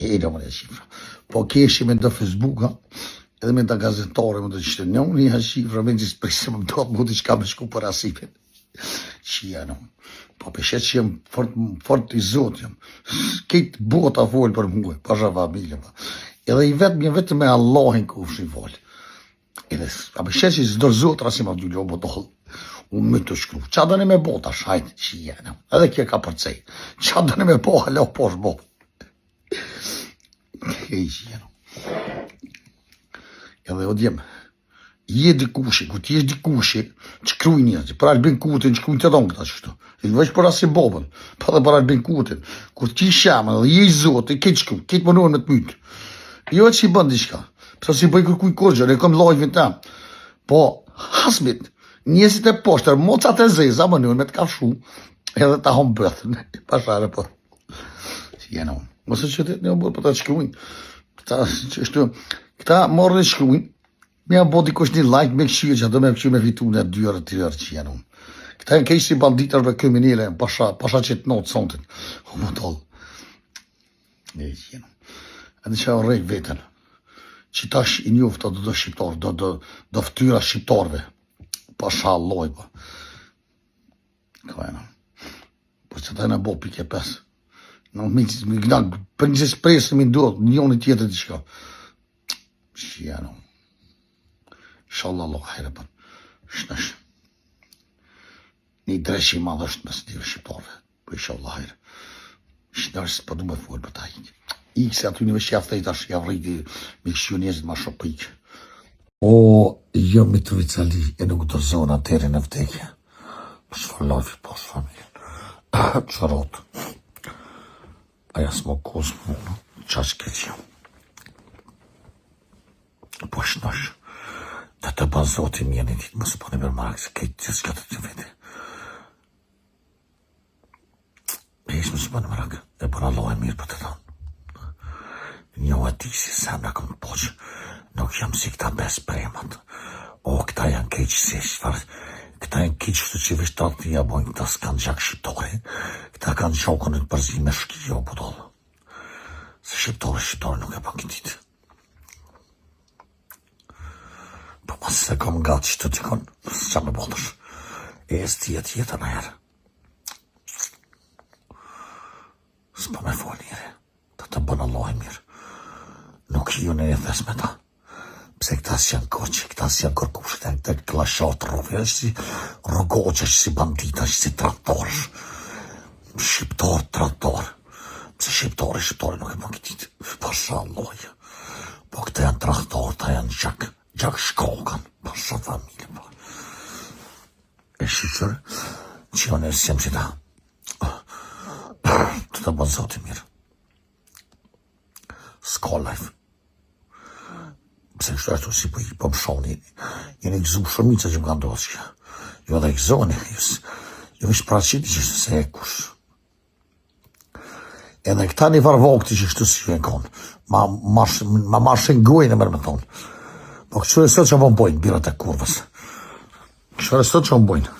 E do më shifra. Po keshi me do Facebook, ha? edhe me do gazetare, me do që të njoni, ha shifra, me gjithë presë, më do të mu diçka me shku për Asimin. Qia, no. Po peshe që jam fort, fort i zot jam. Këtë bota fol për mua, pasha familje. Pa. Edhe i vetëm vetëm me Allahin kufshin fol. Edhe, a peshe që s'do zot Rasim Avdyli, o botol. U më të shkru. Qa doni me bo tash, hajt, qia, no. Edhe kjo ka përcej. Qa doni me bo, alo, poshtë bo. Ej, qia, no. Edhe o djem, je dikushi, ku ti je dikushi, që shkruj njerëz, për Albin Kurtin, që shkruj të dhonë këta qështu. I veç për Rasim Bobën, pa dhe për Albin Kurtin. Kur ti shamën, dhe je i zotë, i këtë shkruj, këtë mënyrë me të mytë. Jo që i bën diçka, pse si bëj kërkuj kurgjë, ne kom live-in tam. Po, hasmit, njerëzit e poshtër, mocat e zeza mënyrë me të kafshu, edhe ta hom bëthën, pashare po. Si jena unë. Mos e qëtit një bërë, po ta shkruajnë. Këta, qështu, këta morën e shkruajnë, me ja bo dikush një like, me këshyrë që do me këshyrë me fitu në 2 orë, 3 orë që janë unë. Këta janë keq si banditër dhe kriminele, pasha, pasha që të notë sontin. O më dollë. E që janë. Edhe që urrej veten. Që tash i njofta do do shqiptar, do, do, do ftyra shqiptarve. Pasha Allahun, po. Ka jena. Po që ta jena bo pikë e pes. Në mi, mi gna, për një shpresë mi duhet, njoni tjetër diçka. Shi jena. Inshallah Allah hajre për. Shnash. Një dreq i madh është mes neve shqiptarëve. Po inshallah hajre. Shnash s'po du me folë për ta ikë. Ikë se aty një vesh ja thej tash, ja vriti me kështu njerëzit ma shumë po ikë. O, jo Mitrovicali e nuk dorëzona deri në vdekje. Po çfarë live po familje. Çfarë Aja s'mo kosë punë, qaq keq jam. Po shnosh, të të bën zoti mirë një ditë, mos po në bërë marak, se këtë gjithë shka të të vete. E ishë mos bën marak, e bën Allah e mirë për të thonë. Një e di si zemra kom të poqë, nuk jam si këta bes premat. O, këta janë keq si, çfarë, këta janë keq kështu që veç të ja bojnë, këta s'kanë gjak shqiptare, këta kanë gjakun e të përzi me shki, o budall. Se shqiptare, shqiptare nuk e bën këtë ditë. Po pas se kom gatë që të dikon, s'qa me botësh. E s'ti e tjetër në herë. S'po me fol njëri. Të të bën Allah e mirë. Nuk ju në një thes me ta. Pse këta s'janë korqi, këta s'janë kërkush, këta janë të klashat rrofi, është si rrogoqe, është si bandita, është si tradhtarësh. Shqiptar, tradhtar. Pse shqiptari, shqiptari nuk e bën këtë ditë. Pasha Allah. Po këta janë tradhtar, këta janë gjak, gjak shkokan. Pasha familje, po. E shyqyr, që jo nërë s'jam që ta. Të të bën zoti mirë. S'ka life. Pse kështu ashtu si po, po më shoni. Jeni gëzu shumica që më kanë ndodhur që. Jo edhe gëzoni, ju, ju veç praqiti që se e kush. Edhe këta një farë vakti që kështu si ju e konë. Ma, ma, ma marshin gojën e mërë me thonë. Po kështu e sot që më bojnë, birat e kurvës. Kështu e sot që më bojnë.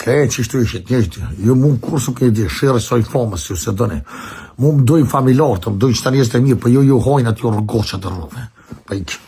Krejt që shtu ishit njëjtë, ju mu kur s'më keni di, sherë soj famës, ju se doni. Mu më dojnë familjarët, më dojnë qëta njerëzit e mirë, po ju ju hojnë aty rrugoçat e rrugëve. Po ikë.